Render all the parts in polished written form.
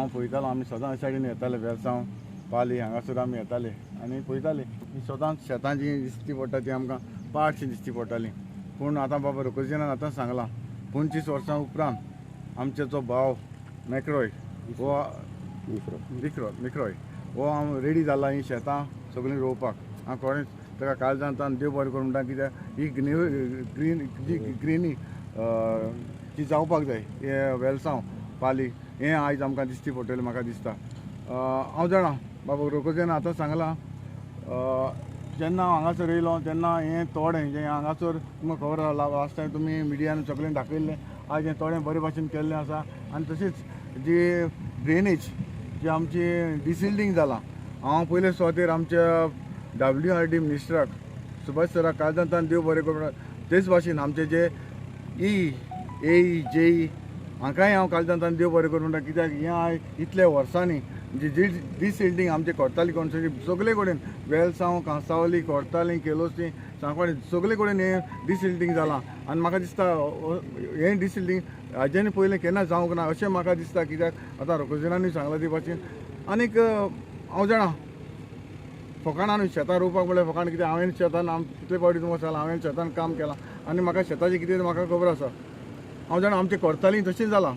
हांव पळयतालो, आमी सदां सायडीन येताले, वेलसांव पाली हांगासर आमी येताले आनी पळयताले ही सदांच शेतां जी दिसती पडटा ती आमकां पाडशी दिसती पडटाली. पूण आतां बाबा रोकोजिनान आतां सांगलां 25 वर्सां उपरांत आमचे जो भाव मेकरोय हो मिक्रोय हो हांव रेडी जाला ही शेतां सगळीं रोवपाक. हांव खरेंच ताका काळजांत देव बरें करूं म्हणटा, कित्याक ही ग्रीन जी ग्रिनी जी जावपाक जाय हे वेलसांव पाली हें आयज आमकां दिसती पडटलें म्हाका दिसता. हांव जाणा बाबा रोकोजेन आतां सांगलां, जेन्ना हांव हांगासर येयलो तेन्ना हें तोडें जें हांगासर तुमकां खबर आसा, लास्ट टायम तुमी मिडियान सगळें दाखयल्लें, आयज हें तोडें बरे भाशेन केल्लें आसा. आनी तशीच जी ड्रेनेज जी आमची डिसिल्टींग जालां, हांव पयले सुवातेर आमच्या WRD मिनिस्टराक सुभाष सराक काळजांतल्यान देव बरें करूं. तेच भाशेन आमचे जे ई ए जे ई हांकांय हांव काळजांतल्यान देव बरें करूं म्हणटा, कित्याक हें आयज इतल्या वर्सांनी जी डिसिल्टींग आमचे कोरताली कॉन्स्टिट्युन्सी सगळे कडेन वेलसांव कांसावली कोरताली केलोसी सांकवाळे सगळे कडेन हें डिसिल्टींग जालां. आनी म्हाका दिसता हें डिसिल्टींग हाजेन पयलें केन्ना जावंक ना अशें म्हाका दिसता, कित्याक आतां रोकोजिनानूय सांगलां ते भाशेन. आनीक हांव जाणा फकाणां न्हू शेतां रोवपाक म्हणल्यार फकाणां, कित्याक हांवें शेतान कितले फावटी तुमकां सांगलां, हांवें शेतान काम केलां आनी म्हाका शेताचें कितें म्हाका खबर आसा. हांव जाणा आमचें कोरताली तशें जालां,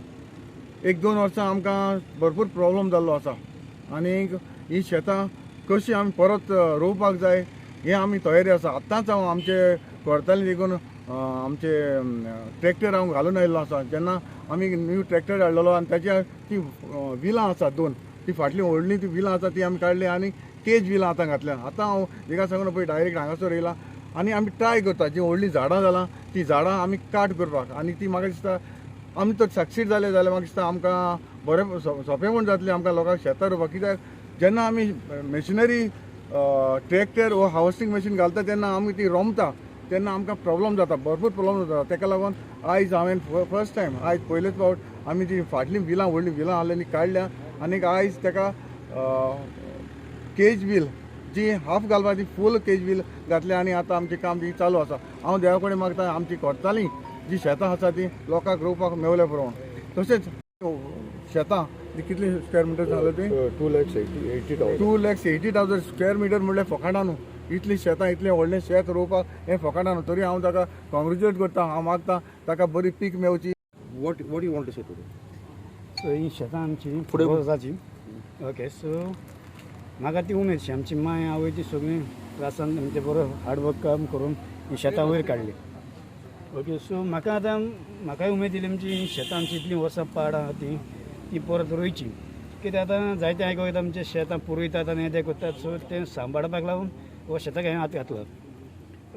1-2 वर्सां आमकां भरपूर प्रॉब्लम जाल्लो आसा. आनीक ही शेतां कशीं आमी परत रोवपाक जाय हें आमी तयारी आसा. आतांच हांव आमचे कोरताली देखून आमचे ट्रॅक्टर हांव घालून आयिल्लो आसा. जेन्ना आमी न्यू ट्रॅक्टर हाडलेलो आनी ताच्या ती विलां आसा दोन, ती फाटलीं व्हडलीं ती विलां आसा ती आमी काडली आनी केज विलां आतां घातल्या. आतां हांव एका सांगून पळय डायरेक्ट हांगासर येयला आनी आमी ट्राय करता जी व्हडलीं झाडां जालां ती झाडां आमी काट करपाक. आनी ती म्हाका दिसता आमी तर सक्सीड जाले जाल्यार म्हाका दिसता आमकां बरें सोंपें जातलें आमकां लोकांक शेतां रोवपाक. कित्याक जेन्ना आमी मशिनरी ट्रॅक्टर वो हार्वस्टींग मशीन घालता तेन्ना आमी ती रोमता तेन्ना आमकां प्रॉब्लम जाता, भरपूर प्रॉब्लम जाता. ताका लागून आयज हांवें फर्स्ट टायम आयज पयलेच फावट आमी ती फाटलीं विलां व्हडलीं विलां आहलीं काडल्या आनीक आयज ताका केज व्हील जी हाफ घालपा ती फूल केज व्हील घातल्या आनी आतां आमचें काम ती चालू आसा. हांव देवा कडेन मागता आमची कोरताली जी शेतां आसा ती लोकांक रोवपाक मेवल्या पुरो. तशेंच शेतां कितली स्क्वेअर मिटर सांगले ती 2,80,000. 2,80,000 स्क्वेअर मिटर म्हणल्यार फकाणां न्हू. इतली शेतां इतलें व्हडलें शेत रोवपाक हें फकाणां न्हू. तरी हांव ताका कॉंग्रेच्युलेट करता, हांव मागता ताका बरी पीक मेवची. What you want to say today? So ही शेतां आमची फुडें वर्साची. ओके, सो म्हाका ती उमेद शी आमची माय आवय ती सगळीं त्रासान म्हणजे बरो हार्डवर्क काम करून ही शेतां वयर काडली. ओके, सो म्हाका आतां म्हाकाय उमेद दिली म्हणजे ही शेतां आमची इतलीं वर्सां पाड आहा ती ती परत रोयची. कित्याक आतां जायते आयको येता आमचे शेतां पुरयतात आनी हें तें करतात. सो तें सांबाळपाक लागून हो शेताक हांवें हात घातलो.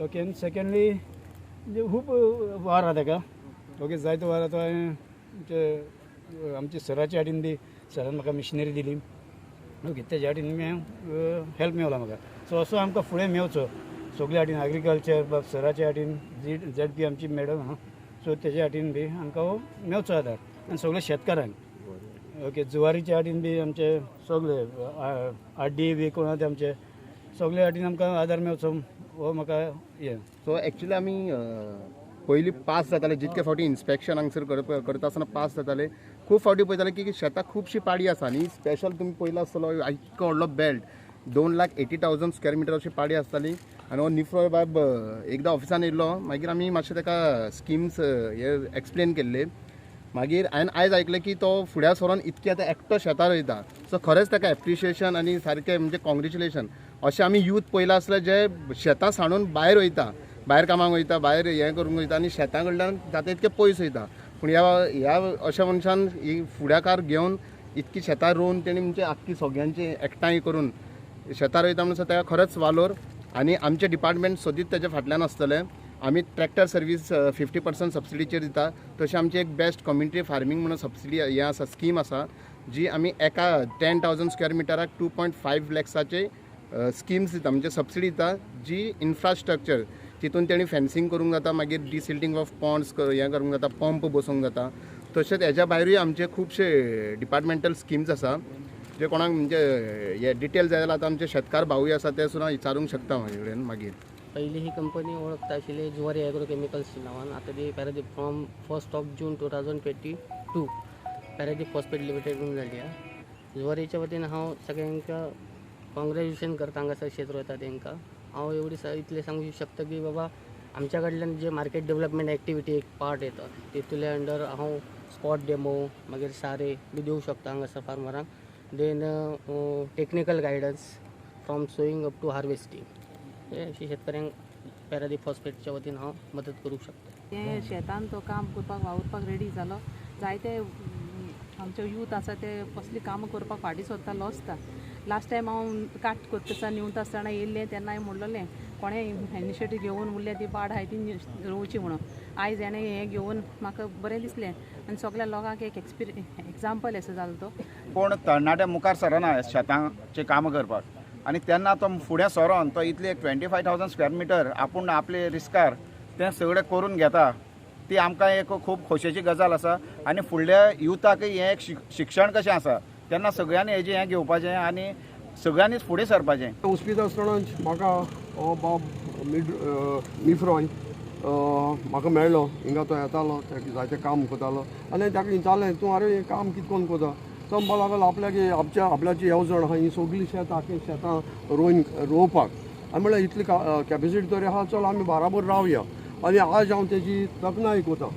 ओके, आनी सेकेंडली म्हणजे खूब वार आहा ताका. ओके, जायतो वार आतां हांवें आमचे आमच्या सराच्या हाटीन बी सरान म्हाका मिशनरी दिली. ओके, तेज्या हाटीन हेल्प मेवला म्हाका. सो असो आमकां फुडें मेवचो सगल्या हाटीन एग्रीकल्चर सराच्या हाटीन जी झेड पी आमची मॅडम आहा सो तेज्या हाटीन बी आमकां हो मेवचो आदार आनी सगल्या शेतकारांक. ओके, जुवारीच्या हाटीन बी आमचे सगळे आर डी बी कोण आहा ते आमचे सगळे हाटीन आमकां आदार मेवचो हो म्हाका हें. सो एक्चुली आमी पयलीं पास जाताले जितके फावटी इन्स्पेक्शन हांगसर करता आसतना पास जाताले, खूब फावटी पळयताले की शेतां खुबशीं पाडी आसा. आनी स्पेशल तुमी पयलो आसतलो इतको व्हडलो बेल्ट 2,80,000 स्क्वेअर मिटर अशी पाडी आसताली. आनी हो निफ्रोय बाब एकदां ऑफिसान येयल्लो, मागीर आमी मातशें ताका स्किम्स हे एक्सप्लेन केल्ले. मागीर हांवें आयज आयकलें की तो फुड्या सरोन इतकी आतां एकटो शेतां रोयता. सो खरेंच ताका एप्रिशिएशन आनी सारकें म्हणजे कॉंग्रेच्युलेशन. अशें आमी यूथ पयलां आसलें जे शेतां सांडून भायर वयता, भायर कामाक वयता, भायर हें करूंक वयता आनी शेतां कडल्यान जाता इतकें पयस वयता. पूण ह्या ह्या अशा मनशान ही फुडाकार घेवन इतकी शेतां रोवन तेणी म्हणजे आख्खी सगळ्यांची एकठांय करून शेतां रोयता म्हणून ताका खरेंच वालोर. आनी आमचें डिपार्टमेंट सदींच तेच्या फाटल्यान आसतलें. आमी ट्रॅक्टर सर्वीस 50% सबसिडीचेर दिता. तशें आमची एक बेस्ट कम्युनिटी फार्मींग म्हणून सबसिडी हें आसा, स्कीम आसा, जी आमी एका 10,000 स्क्वेअर मिटराक 2.5 लॅक्साचे स्किम्स दिता, म्हणजे सबसिडी दिता, जी इन्फ्रास्ट्रक्चर तितून तेणी फेन्सिंग करूंक जाता, मागीर डिसिल्टींग ऑफ पॉन्ड्स हें करूंक जाता, पंप बसोवंक जाता. तशेंच हेज्या भायरूय आमचे खुबशे डिपार्टमेंटल स्किम्स आसा जे कोणाक म्हणजे हे डिटेल जाय जाल्यार आतां आमचे शेतकार भावूय आसा, ते सुद्दां विचारूंक शकता म्हाजे कडेन मागीर. पहिली ही कंपनी ओळखता आशिल्ली जुवारी ॲग्रो केमिकल्स नांवान. आतां ती Paradip from 1 of June 2022 Paradip phosphate limited म्हणून जाली आहा. जुवारीच्या वतीन हांव सगळ्यांक कॉंग्रॅच्युलेशन करता हांगासर शेत रोयता तांकां. हांव एवढी इतलें सांगू शकता की बाबा आमच्या कडल्यान जे मार्केट डेवलपमेंट एक्टिविटी एक पार्ट येता तितूंतल्या अंडर हांव स्पॉट डेमो मागीर सारे बी दिवंक शकता हांगासर फार्मरांक. Then technical guidance from sowing up to harvesting हे अशी शेतकऱ्यांक पॅरादीप फॉस्फेटच्या वतीन हांव मदत करूंक शकता. ते शेतान तो काम करपाक वावुरपाक रेडी जालो. जायते आमचे यूथ आसा ते कसली कामां करपाक फाटीं सरता, लजता. लास्ट टायम हांव काट करता आसतना निवता आसतना येयल्लें तेन्ना हांवें म्हणलेलें कोणें इनिशिएटीव घेवन उरल्या ती पाड आहाय ती रोवची म्हणून. आयज हेणें हें घेवन म्हाका बरें दिसलें आनी सगल्या लोकांक एक एग्जाम्पल असो जालो तो. कोण तरणाटे मुखार सरना शेतांचें कामां करपाक आनी तेन्ना तो फुडें सरोन तो इतले 25,000 स्क्वेअर मिटर आपूण आपले रिस्कार तें सगळें करून घेता, ती आमकां एक खूब खोशयेची गजाल आसा. आनी फुडल्या युथाकय हें एक शिक्षण कशें आसा तेन्ना सगळ्यांनी हेजें हें घेवपाचें आनी सगळ्यांनीच फुडें सरपाचें. ओस्पिता आसतना म्हाका हो बाब मिफ्रॉय म्हाका मेळ्ळो. हिंगा तो येतालो, ताका जायतें काम करतालो आनी ताका विचारलें तूं आरे हें काम कितें करून करता. तो म्हणपाक लागलो आपल्याक आमच्या आपल्याची येवजण आहा ही सगळीं शेतां आख्खी शेतां रोवन रोवपाक. आनी म्हणल्यार इतली कॅपेसिटी तरी आहा, चल आमी बाराबर रावया. आनी आज हांव तेजी तकनाय करता.